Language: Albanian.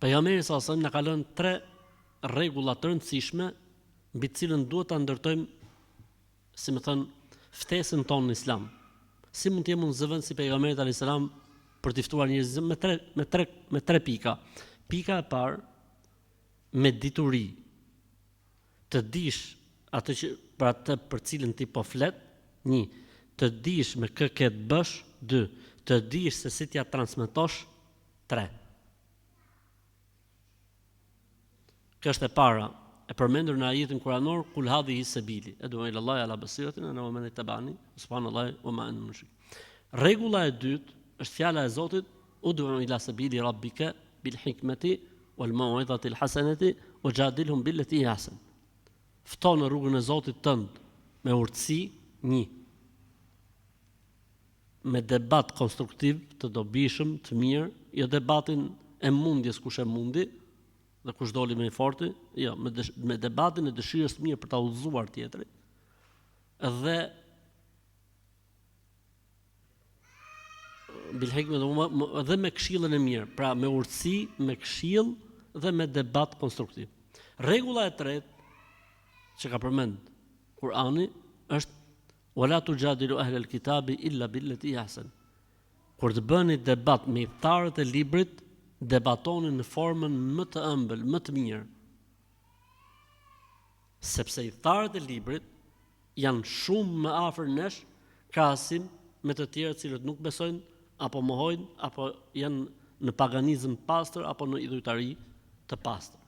Pejgamberi sallallahu alajhi wasallam na ka lënë tre rregulla të rëndësishme mbi të cilën duhet ta ndërtojmë, si me thënë, ftesën tonë në Islam. Si mund të jem unë zëvendës i pejgamberit alayhis salam për t'i ftuar njerëzit me tre me tre me tre pika. Pika e parë me dituri. Të dish atë që për atë për cilën ti po flet, një, të dish me kë ke të bësh, dy, të dish se si t'ia transmetosh, 3. Kjo është e para, e përmendur në ajetin kuranor kul hadhihi sebili, ed'u ila Allahi ala basiratin ana wa men ittabani, subhanallahi wa ma ana minal mushrikin. Rregulla e dytë është fjala e Zotit ud'u ila sabili rabbika bil hikmati wal mau'izati al hasanati wajadilhum billati hi ahsan. Fto në rrugën e Zotit tënd me urtësi, një me debat konstruktiv, të dobishëm, të mirë, jo debatin e mundjes kush e mundi dhe kush doli më i forti, jo, me, dësh, me debatin e dëshirës së mirë për ta udhëzuar tjetrin. Dhe bil hikme dhe me këshillën e mirë, pra me urtësi, me këshillë dhe me debat konstruktiv. Rregulla e tretë që ka përmend Kurani është Wa la tujadilu ahlel kitabi illa billeti hije ahsen. Kur të bëni debat me ithtarët e librit, debatoni në formën më të ëmbël, më të mirë. Sepse ithtarët e librit janë shumë më afër nesh krahasim me të tjerët të cilët nuk besojnë apo mohojnë apo janë në paganizëm të pastër apo në idhujtari të pastër.